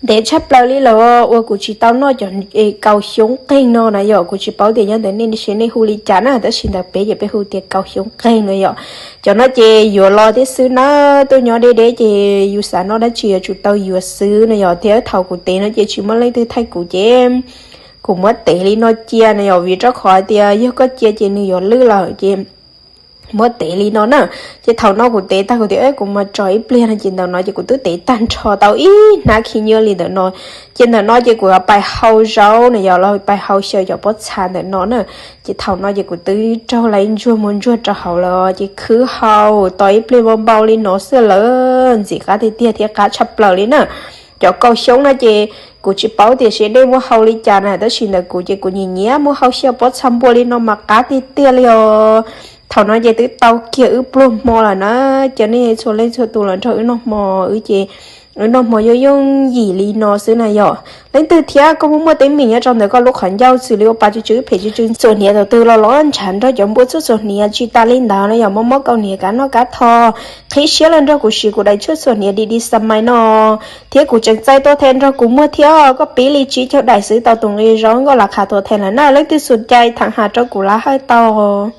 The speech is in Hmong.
Ntev tshaj plaws li lawm ua kuv tsis tau noj cov kaus xyoob qeeg no na yom. Kuv tsis paub tias nyob ntawm nej seb nej hu li cas na, tab sis ntawm peb ces peb hu tias kaus xyoob qeeg no yom. Cov no ces yuav los thiab xwb na, tuaj nyob deb deb ces yus xav noj dab tsi yuav tsum tau yuav xwb no yom. Thiab thaum kuv tev no ces tsis muaj leej twg thaij kuv ces kuv muab tev li no cia no yom, vim rau qhov tias yog koj cia ces nws yuav lwj lawm ces muab tev li no na. Ces thaum no kuv tev tag kuv tias kuv mas tso ib pliag no ces ntawm no ces kuv twb tev tag nrho tau ib hnab khib nyiab li ntawm no. Ces ntawm no ces kuv pais hau zaub no yom, los pais hau xyaw cov pob txha ntawm no na. Ces thaum no ces kuv twb raug lawv ntsuag mus ntsuag rau hauv lawm ces khwb hau tau ib pliag npau npau li no xwb lawm, ntxim qab tiag tiag thiab qab tshaj plaws li na. Cov kaus xyoob no ces kuv tsis paub tias seb nej muab hau li cas na, tab sis ntawm kuv ces kuv nyiam nyiam muab hau xyaw pob txha npua li no mas qab tiag tiag li os. Thaum no ces twb tau kiag wb pluag hmo lawm na, cov nej txhua leej txhua tus los nrog wb noj hmo, wb ces wb noj hmo yooj yooj yim li no xwb na yom. Leej twg thiab koj muaj muaj teeb meem nyob rau ntawm koj lub qhov ncauj xws li ua pa tsw tsw phem tsw tsw txuas hniav thaum twg los los ntshav nrog cov npua txhua txuas hniav tsis tas li ntawd no yom, mob mob kaus hniav kav noj kav tho, qhib siab los nrog kuv siv kuv daim tshuaj txhuam hniav D D Smile no, thiab kuv tseem txais tuam thej nrog kuv muag thiab, koj pib li tsib caug daim xwb tau tus nqi zaub nkauj las qha tuam thej lawm na. Leej twg xum cai tham has rau kuv lab hawj tau.